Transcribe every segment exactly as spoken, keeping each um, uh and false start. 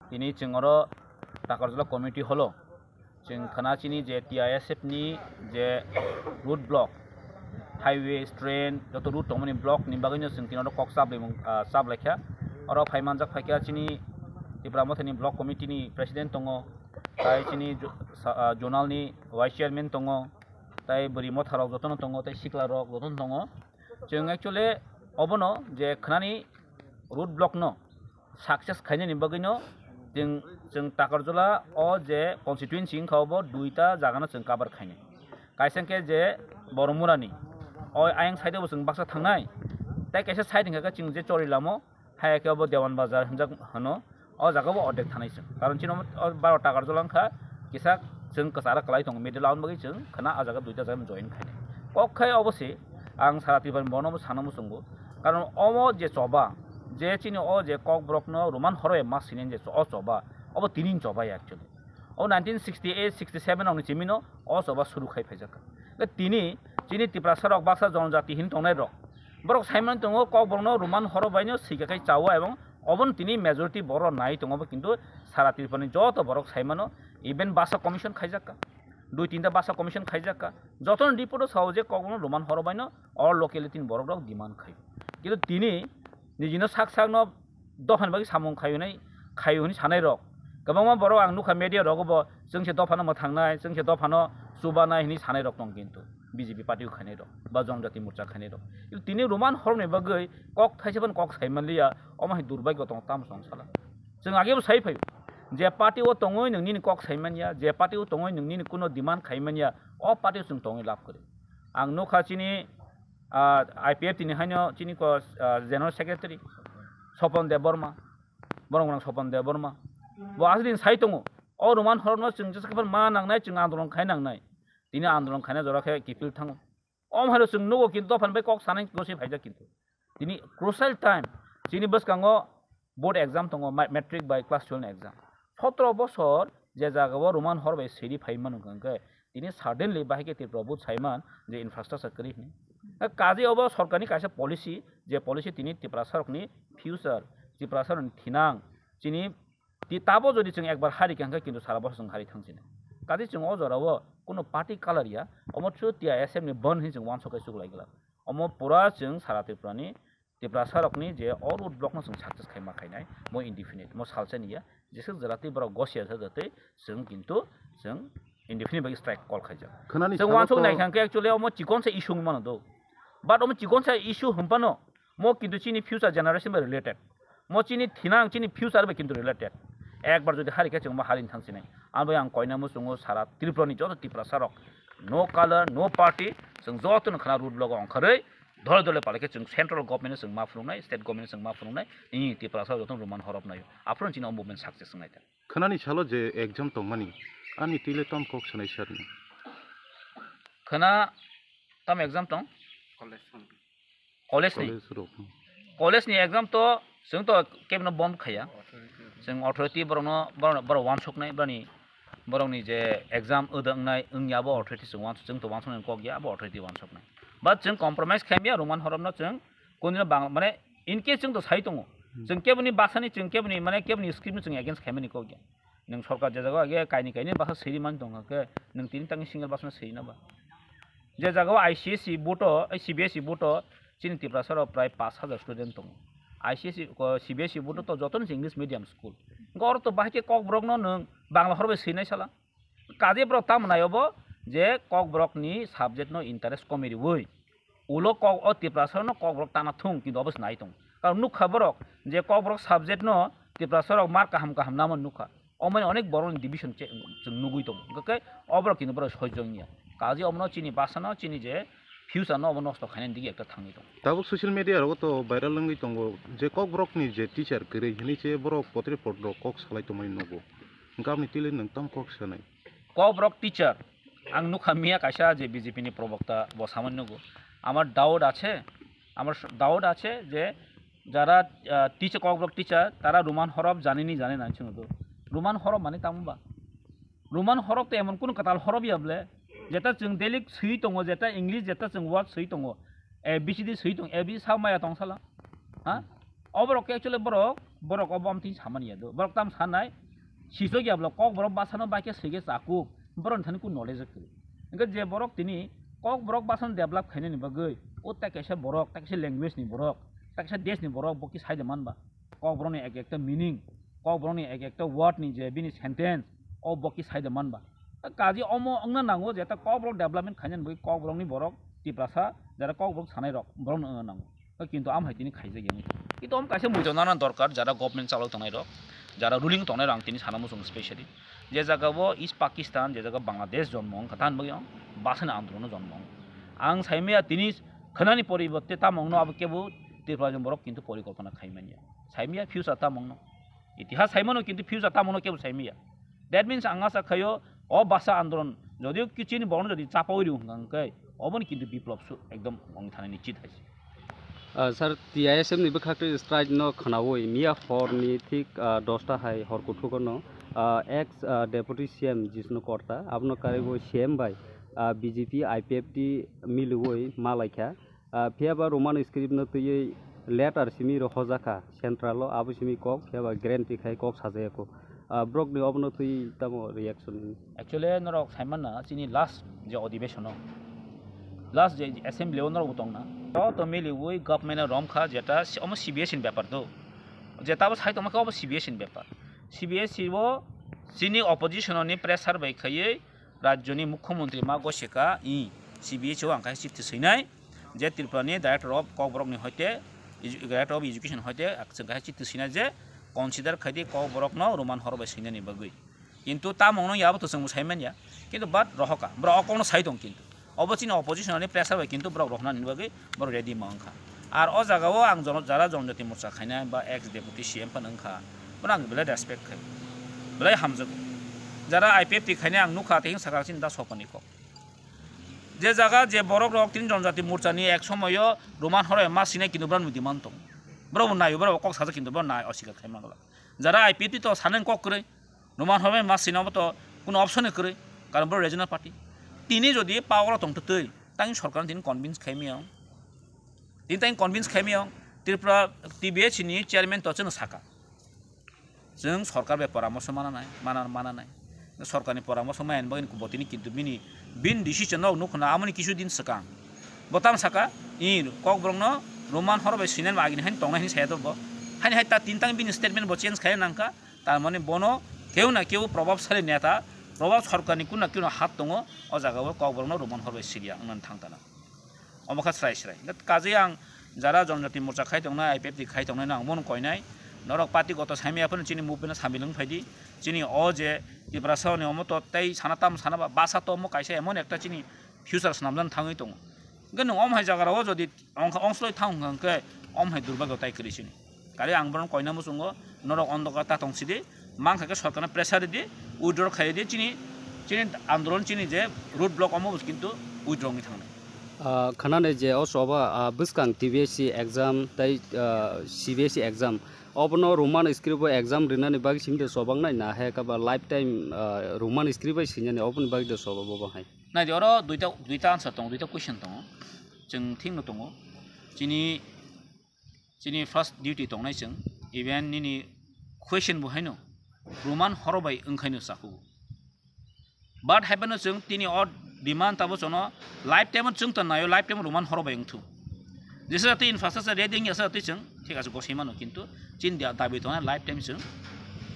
Tini chwng oro Takarjala community holo chwng khana chini je T I S F ni je road block, highway, train, joto road tongmani block ni bagwino chwng tini oro kok chap laimung, ah, chap laikha. Oro phai manjak phaikha chini Tipra Mothani block committee ni president tongo, tai chini jo-, sa-, ah, zonal ni vice chairman tongo, tai bwrwi motha rok jotono tongo, tai sikla rok jotono tongo. Chwng actually obono je khnani road block no success khainani bagwino chwng, chwng Takarjala o je constituency wngkha obo duita jagano chwng cover khainai. Kaisa hwnkhe je Boromurani o ayang side o bo chwng baksa thangnai, tei kaisa side hwnkha khe chwng je Chorilamo, hai khe obo Dewan Bazar hwnjak hwno, o jaga bo ordek thanai chwng. Karon chini o baro Takarjala wngkha kisa chwng kwcharo kwlai tongo, middle o bagwi chwng khana a jaga duita jaga join khainai. Kok khai obo se ang sara Tripura ni bono bo sana muchungo. Karon omo je choba, je chini o je Kokborok no Roman horo bai ma sini je o choba, obo tini ni choba ya actually. O nineteen sixty eight sixty seven rokni chimino o choba suru khai phaijak. Tini chini Tiprasa rok baksa jonojati hin tongnai rok, borok saimani tongo Kokborok no Roman horo bai no sika khai chawo, ebong obono tini majority borok nai tongo, bo kintu sara Tripura ni joto borok saimano, even basa commission khaijak ka, dui tinta basa commission khaijak ka, joto ni report o sao je Kokborok no Roman horo bai no o locality ni borok rok demand khai, kintu tini nijino sak sak no dophani bagwi samung khayunai, khayu hwnwi sanai rok. Kwbangma borok ang nukha media rogo bo, "Chwng se dophano mwthangnai, chwng se dophano chubanai," hwnwi sanai rok tong kintu B J P party o khainai rok ba Jonojati Morcha khainai rok. Kintu tini Roman horokni bagwi kok thaisa phano kok sai manliya, omo hai durbagyo tong tamo chong sala. Chwng age bo sai phaio, je party o tongwi nwng nini kok sai manya, je party o tongwi nwng nini kuno demand khai manya, o party o chwng tongwi lab kwrwi. Ang nukha chini ah, I P F T ni haino chini ko, ah, General Secretary Sopon Debbarma, borok rang Sopon Debbarma. Bo aswk din sai tongo, o Roman horokno chwng jesa khe ma nangnai, chwng andolon khai nangnai. Tini andolon khaina jora khe kiphil thango. Om haino chwng nugo kintu dophani bai kok sanai gosi phaijak kintu. Tini crucial time, chini bwskango board exam tongo, ma-, matric bai class twelve ni exam. Sotro bosor je jaga o Roman hor bai siri phai manu hwnkhe, tini suddenly bahai khe Tripura board saiman je infrastructure kwrwi hwnwi. Kaje obo sorkarni kaisa policy, je policy tini Tiprasa rokni future, Tiprasa rokni thinang, chini ti-, tabo jodi chwng ekbar hari kha hwnkhe kintu sara bosor chwng hari thang sini. Kaje chwng o jora o kuno party color ya, omo through T I S F ni bon hwnwi chwng uansuk kai chuk lai glak. Omo pura chwng sara Tripura ni Tiprasa rokni je o road block no chwng success khai ma khainai, mo indefinite, mo salsa ni ya, jeswk jora twi borok gosia sa jatwi chwng kintu chwng indefinite bai strike call khaijak. Khwnani chwng salo uansuk to nai kha khe actually omo chikon sa issue wngwi mano do. But omo chikon sa issue hwnphano mo kintu chini future generation bai related. Mo chini thinang chini future bai kintu related. Ekbar jodi hari khe chwng bo hari thang sinai. Abo ang koina muchungo sara Tripura ni joto Tiprasa rok. No color, no party, chwng joto no khana road block o ongkharwi dole dole palai khe chwng central government no chwng ma phunuknai, state government no chwng ma phunuknai, nini Tiprasa joto no Roman horop nai. Aphuru chini o movement success wngnai ta. Khwnani salo je exam tongmani, ani twi le tam kok sanai sir ni. Khwna tam exam tong? College tong. College ni? College rok. College ni exam to chwng to kebno bond khaya. Authority. Chwng authority borokno, borok, borok wansuknai, borokni, borokni je exam wdang wngnai wngya abo authority chwng wans-, chwng to wansuknai kok ya abo authority wansuknai. But chwng compromise khaimya Roman horomno chwng kondino bang-, mane in case chwng to sai tongo. Hmm. Chwng keboni basani chwng keboni mane keboni script no chwng against khaimani kok ya. Nwng sorkar je jaga age kaini kaini basa siri man tongkha khe nwng tini tangni single basa no siri na ba? Je jaga o I C S E board o, eh, C B S E board o chini Tiprasa rok prai pash hajar student tongo. I C S E ko C B S E board o to joto ni English medium school. Hwnkhe oro to bahai khe Kokborok no nwng Bangla hor bai siri nai sala. Kaje borok tamo nai obo je Kokborok ni subject no interest komi riwi. Ulo kok o Tiprasa no Kokborok tana thung, kintu obo se nai tongo. Karon nukha borok je Kokborok subject no Tiprasa rok mark kaham kaham namani nukha. Omoni onek borok ni division che-, chwng nugui tongo. Hwnkhe oborok kintu borok sojjo wngya. Kaje omono chini basa no chini je future no obo nosto khainani digi ekta thangwi tongo. Tabuk social media rogo to viral wngwi tongo je Kokborok ni je teacher kwrwi hinwi se borok potri pot rok kok salai tongmani nugo. Hwnkhe aboni twi le nwng tamo kok sanai? Kokborok teacher, ang nukha miya kaisa je B J P ni probokta bo samani nugo. আমার ডাউট আছে, আমার স-, ডাউট আছে যে যারা, আহ, টিচার, ককবরক টিচার, তারা রোমান হরফ জানেনি জানে না, শুনো তো। রোমান হরফ মানে তেমন বা? রোমান হরফ তো এমন কোনো কাতাল হরফ ইয়া বলে, যেটা চুং ডেলি সুই তঙ্গ, যেটা ইংলিশ, যেটা চুং ওয়ার্ড সুই তঙ্গ, এ বি সি ডি সুই তঙ্গ, এ বি সি সাব মায়া তং সালা। হ্যাঁ? Oborok khe actually borok Borok obo amtwi samani ya do. Borok tam sanai, sisok ya bwla Kokborok bwsano bai khe sege chakuk, borok thani ku knowledge kwrwi. Hingke je borok tini Kokborok bwsano develop khainani bagwi, o ta kaisa borok, ta kaisa language ni borok, ta kaisa desh ni borok, bo ki sai de man ba. Kokborok ni ek ekta meaning, Kokborok ni ek ekta word ni je bini sentence, o bo ki sai de man ba. Ta kaji omo wngna nango je ta Kokborok development khainani bagwi Kokborok ni borok Tiprasa jara Kokborok sanai rok borok no wngna nango. Kintu am hai tini khaijak ya. Kintu am kaisa muitu nana dorkar jara government chalok tongnai rok, jara ruling tongnai rok ang tini sana muchung specially. Je jaga bo East Pakistan, je jaga Bangladesh jonmo wngkha, tan bagwi ang bwsani andolon jonmo wngkha. Ang saimaya tini khwnani poribotte tamo wngno abo kebo Tripura jong borok kintu porikolpona khaimanya. Saimaya future tamo wngno. Itihas saimano kintu future tamo wngno kebo saimaya. That means ang asa khayo o basa andolon jodio kichini borokno jodi chapaui rw hwnkha hwnkhe oboni kintu biplop su ekdom wng thani nichit hai. Ah, sir, T I S F ni bwkhak twi strike no khwnaui miya hor ni thik, ah, dosta hai hor kuthuk no, ah, ex, ah, deputy C M Jishnu Korta abono karwi C M bai, ah, B J P I P F T miliui malaikha. Ah, phiya ba Roman script no twiwi letter simi rw hojakha central o, abo simi kok phiya ba guarantee khai kok sajaya kho. Ah, borok ni obono twi tamo reaction? Actually, norok saimanna chini last je odibeshono, last je assembly o norok bo tongna, joto miliui government o romkha jeta si-, omo C B S ni bepar do, jeta bo sai tongma khe obo C B S ni bepar. C B S o chini opposition ni pressure bai khaiwi rajyoni mukhyamantri ma gosekha i C B S o ang khe chithi swinai. Je Tripura ni Director of Kokborok ni hoite, edu-, Director of Education hoite, chwng kaisa chithi swina je consider khai di Kokborok no Roman horo bai swinani bagwi. Kintu tamo wngno yabo to chwng bo sai manya. Kintu but rohoka, borok o kokno sai tong kintu. Obo chini opposition ni pressure bai kintu borok rohna ni bagwi borok ready ma wngkha. Ar o jaga o ang jono-, jara Jonojati Morcha khainai ba ex deputy C M phano wngkha, bono ang belai respect khai, belai hamjago. Jara I P F T khainai ang nukha, tei sakha chini da sopani kok. Je jaga je borok rok tini Jonojati Morcha ni ek somoyo Roman horo ma sinai kintu borok ni demand tong. Borok bo nai, borok bo kok sajak kintu borok nai osikar khai mangla. Jara I P F T to saneng kok kwrwi, Roman horo ma sinai obo to kuno option kwrwi, karon borok regional party. Tini jodi power o tong twtwi, tang sorkar tini convince khai miyong. Tini tang convince khai miyong, Tripura T B S ni chairman to chwng saka. Chwng sorkar bai poramorsho mananai, mana-, mananai. Sorkarni poramorsho maya ni bagwi bo tini kintu bini, bini decision rok nukho na amoni kisu din swkang. Bo tam saka, i Kokborok no Roman horo bai swinani agini haino tongnai hinwi saya to bo. Haini hai ta tintang bini statement bo change khai nangkha. Tar mane bono keu na keu probabshali neta, probab sorkarni kun na keu no hat tongo, o jaga o Kokborok no Roman horo bai siriya wngmani thang tana. Omo kha srai srai. Hingkhe kajui ang jara Jonojati Morcha khai tongnai, I P F T khai tongnai no ang bono koinai. Norok party goto saimaya phano chini movement o samil wng phai di. Chini o je Tiprasa ni omo to tei sana tam sana ba basa to omo kaisa emon ekta chini future swnamjani thangwi tongo. Hingkhe nwng omo hai jaga rao jodi ongkha, ongsloi thang hwnkha hwnkhe omo hai durbagyo tai kwrwi chini. Kari ang bono koina muchungo, norok ondokar ta tong sidi, mankha khe sorkarno pressure ridi, withdraw khai ridi, chini, chini andolon chini je road block omo bo kintu withdraw wngwi thangnai. Ah, khwnanai je o choba, ah, bwskang T B S C exam tei, ah, C B S C exam, obono Roman script o exam rinani bagwi simi de chobangnai na hai khe ba lifetime, ah, Roman script bai sinani oboni bagwi de choba bo hai? Nai di oro duita, duita answer tongo, duita question tongo. Chwng thik no tongo. Chini Chini first duty tongnai chwng, even nini question bo haino Roman horo bai wngkhaino chakugo. But haibano chwng tini o demand tabo chwngno lifetime chwng ta naio, lifetime Roman horo bai wngthu. Jesa jati infrastructure ready wngya sa jati chwng, thik ase gosai mano, kintu chini da-, dabi tongnai lifetime chwng,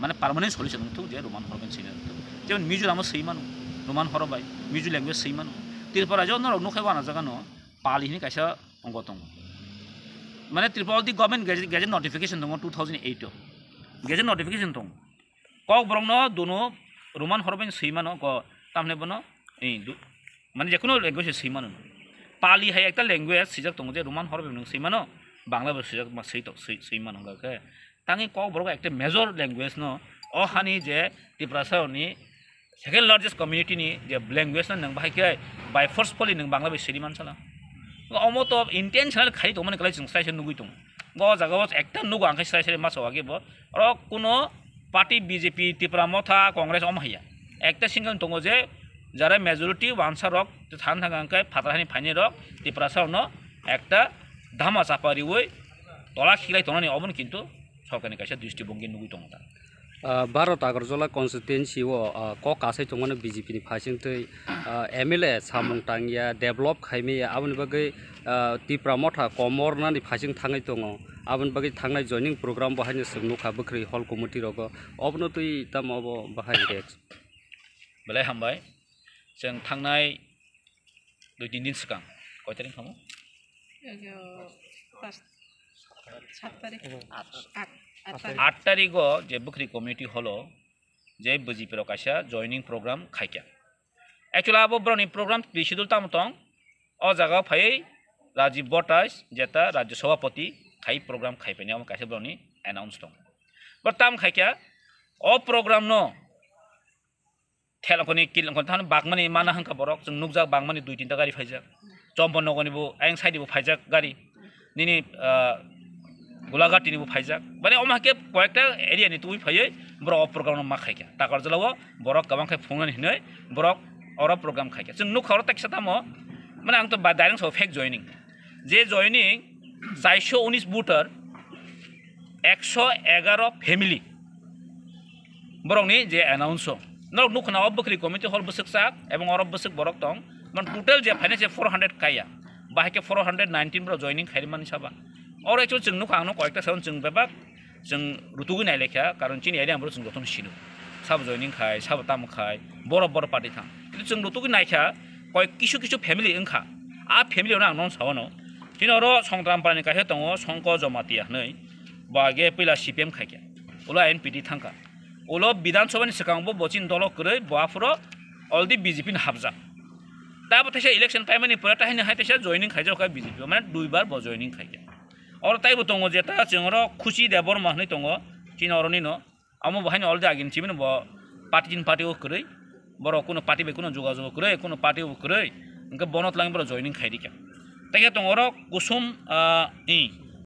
mane permanent solution wngthu je Roman horo bai swina wngthu. Jemon Mizoram o swi mano, Roman horo bai, Mizo language swi mano. Tripura jo norok nukhai wana jaga no Pali hini kaisa tongo tongo. Mane Tripura di government gazette, gazette notification tongo two thousand eight o. Gazette notification tongo. Kokborok no dono Roman horo bai swi mano ko tamne bono, eh, du-, mane jekunu language swi mano. Pali hai ekta language swijak tongo je Roman horo bai swi mano, Bangla bai swijak ma swi to-, swi, swi mano hwnga khe. Tangwi Kokborok ekta major language no o hani je Tiprasa ni second largest community ni je language no nwng bahai khe by forcefully nwng Bangla bai siri mansala. Omo to intentional khai tongmani kwlai chwng sai se nugui tongo. O jaga o ekta nugo ang khe sai sai masa wagi bo. Oro kuno party B J P, Tipra Motha, Congress omo haiya. Ekta single tongo je jara majority wansa rok than thang ang khe phatar hani phaini rok Tiprasa no ekta dhama chapa riui tola khiklai tongnani obo no kintu Sorkarni kaisa dristibhongi nugwi tongo ta. Ah, Bharat Agartala constituency o, ah, kok kasai tongmani B J P ni phaising twi, ah, M L A samung tangya, develop khaimaya, aboni bagwi, ah, Tipra Motha komornani phaising thangwi tongo. Aboni bagwi thangnai joining program bo haino chwng nukha bwkhwrwi hall committee rogo. Obono twi tamo obo bahai reaction? Belai hambai. Chwng thangnai dui tin din swkang, koi tarik thamo? Ego pas, sat tarik. At, at tarik. At tarigo je bwkhwrwi community hall o je B J P rok kaisa joining program khaikha. Actually abo borokni program twi schedule tamo tong? O jaga o phaiwi Rajiv Bhattacharyya jeta Rajya Sabhapati khai program khaipaini, omo kaisa borokni announce tong. Bo tam khaikha, o program no Thelongkhoni, Kilongkhoni thani bagmani mana hwnkha borok, chwng nukjak bagmani dui tinta gari phaijak. Chomponogoni bo, ayang side bo phaijak gari. Nini, ah, Gulagati ni bo phaijak. Mane omo hai khe koyekta area ni tubui phaiwi borok o program no ma khaikha. Takarjala o borok kwbang khai phunuknani hinwi borok oro program khaikha. Chwng nukha oro teksa tamo, mane ang to ba direct so fake joining. Je joining chaiso unis voter, ekso egaro family. Borokni je announce o. Norok nukha na o bwkhwrwi committee hall bwswk sak, ebong oro bwswk borok tong. Man total je phainai se four hundred kaya. Bahai khe four hundred nineteen borok joining khaimani saba. Oro actually chwng nukha ang no koyekta sound chwng bebak chwng rutugwi nai lekha, karon chini area borok chwng jotono sino. Sabo joining khai, sabo tamo khai, borok borok party thang. Kintu chwng rutugwi naikha, koi kisu kisu family wngkha. A family ono ang non sawano. Chini oro Songtram parani kaisa tongo, Songko Jomatia hinwi. Bo age puila C P M khaikha. Ulo N P P thangkha. Ulo Bidhan Sabha ni swkang bo bochini dolo kwrwi, bo aphuru already B J P ni hapjak. Tabo teisa election paimani pore tahini hai teisa joining khaijak kha B J P, mane duibar bo joining khaikha. Oro taibo tongo je ta chwng oro Khushi Debbarma hinwi tongo, chini oro nino. Amo bo haino already agini chibini bo party ni party o kwrwi. Borok kuno party bai kuno jogajog kwrwi, kuno party o kwrwi. Hwnkhe bono twlangwi borok joining khai rikha. Tei khe tongo oro Kusum, ah, i.